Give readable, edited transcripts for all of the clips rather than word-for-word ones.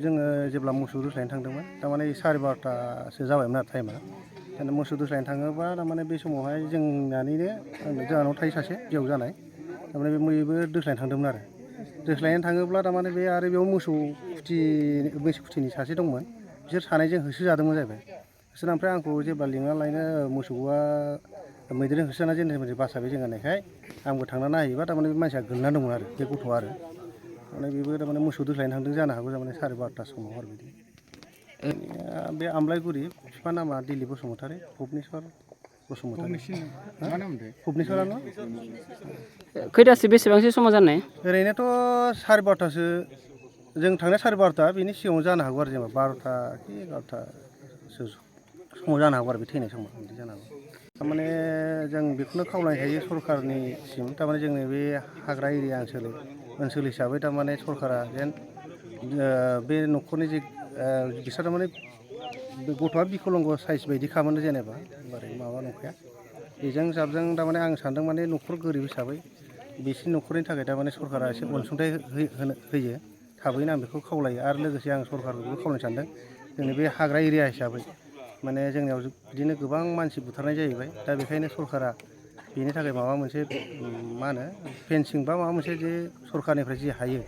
जोङो जेब्ला मोसौ दोस्लायनो थांदोंमोन थारमाने 12:30सो जाबायमोन आरो टाइमा दाना मोसौ दोस्लायनो थाङोबा थारमाने बे समावहाय जोंहानाव थायो सासे बिहाव जानाय थारमाने बे दोस्लायनो थांदोंमोन आरो दोस्लायनो थाङोब्ला थारमाने बे आरो बेयाव मोसौ खुथिनि सासे दंमोन बिसोर सानैजों होसोजादोंमोन जाहैबाय होसोना ओमफ्राय आंखौ जेब्ला लिंना लायनो मोसौआ मैदेरजों होसोना जेनथेन बासाबाय जों होननायखाय आंबो थांना नायहैबा थारमाने बे मानसिया गोलैना दंमोन आरो बे गथ'आ आरो माने बेबो थारमाने मोसौ दोस्लायनो थांदों जानो हागौ थारमाने 12:30 समाव आरो बिदि बे आमलायगुरि बिफा नामा दिलिप बसुमतारी भुबनेस्वर बसुमतारी भुबनेस्वरानो खैथासो बेसेबांसो समाव जानाय ओरैनोथ' 12:30सो जों थांनाया 12:30 बेनि सिगाङाव जानो हागौ आरो जेनेबा 12ता कि 11तासो समाव जानो हागौ आरो बे थैनाय समाव बिदि जानो हागौ थारमाने जों बेखौनो खावलायनो हायो सरकारनिसिम थारमाने जोंनि बे हाग्रा एरिया ओनसोल हिसाबै थारमाने सरकारा जेन बे न'खरनि जे बिसोर थारमाने गथ'आ बिकलंग साइज बायदि खामोन जेनेबा माबा नंखाया बेजों जाबजों थारमाने आं सानदों माने न'खर गोरिब हिसाबै बिसिनि न'खरनि थाखाय थारमाने सरकारा एसे अनसुंथाइ होयो थाबैनो आं बेखौ खावलायो आरो लोगोसे आं सरकारखौबो खावलायनो सानदों जोंनि बे हाग्रा एरिया हिसाबै माने जोंनियाव बिदिनो गोबां मानसि बुथारनाय जाहैबाय दा बेखायनो सरकारा बेनि थाखाय माबा मोनसे मा होनो फेन्सिं बा माबा मोनसे जे सरकारनिफ्राय जि हायो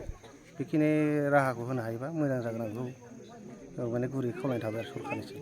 बेखिनि राहाखौ होनो हायोबा मोजां जागोन आं बेखौ माने गुरै खावलायनाय थाबाय आरो सरकारनिसिम